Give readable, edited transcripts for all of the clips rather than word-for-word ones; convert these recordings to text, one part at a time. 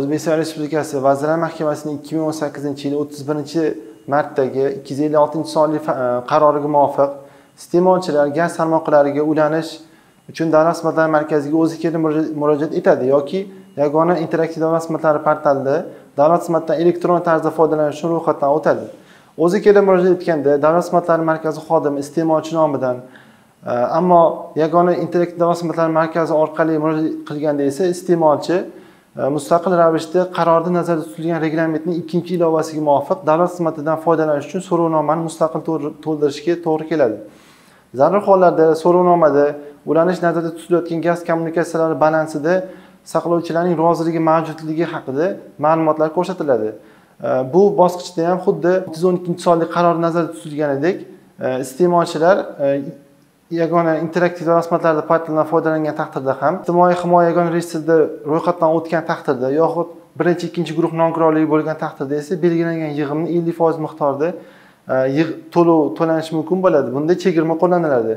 O'zbekiston Respublikasi Vazirlar Mahkamasining 2018-yil 31-martdagi 256-sonli qaroriga muvofiq iste'molchilar gaz tarmoqlariga ulanish uchun davlat xizmatlari markaziga o'zi kelib murojaat etadi yoki yagona interaktiv davlat xizmatlari portalida davlat xizmatidan elektron tarzda foydalanish uchun ro'yxatdan o'tadi. O'zi kelib murojaat etganda davlat xizmatlari markazi xodimi iste'molchi nomidan, ammo yagona interaktiv davlat xizmatlari markazi orqali murojaat qilganda esa iste'molchi mustaqil ravishda qarorda nazarda tutilgan reglamentning 2-ilovasiga muvofiq davlat xizmatidan foydalanish uchun so'rovnomani mustaqil to'ldirishga to'g'ri keladi. Zarur hollarda so'rovnomada ulanish nazarda tutilayotgan gaz kommunikatsiyalari balansida saqlovchilarning roziligi mavjudligi haqida ma'lumotlar ko'rsatiladi. Bu bosqichda ham xuddi 312-sonli qaror nazarda tutilganidek iste'molchilar yagona interaktiv davlat xizmatlari portalidan foydalangan taqdirda ham, ijtimoiy himoya yagona reyestrida ro'yxatdan o'tgan taqdirda yoxud birinchi, ikkinchi guruh nogironligi bo'lgan taqdirda esa belgilangan yig'imni 50% miqdorda to'lov to'lanishi mumkin bo'ladi. Bunda chegirma qo'llaniladi.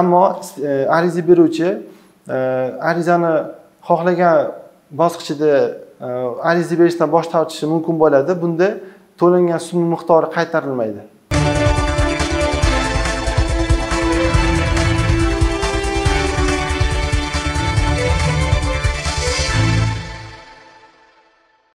Ammo ariza beruvchi arizani xohlagan bosqichida ariza berishdan bosh tortishi mumkin bo'ladi. Bunda to'langan summa miqdori qaytarilmaydi.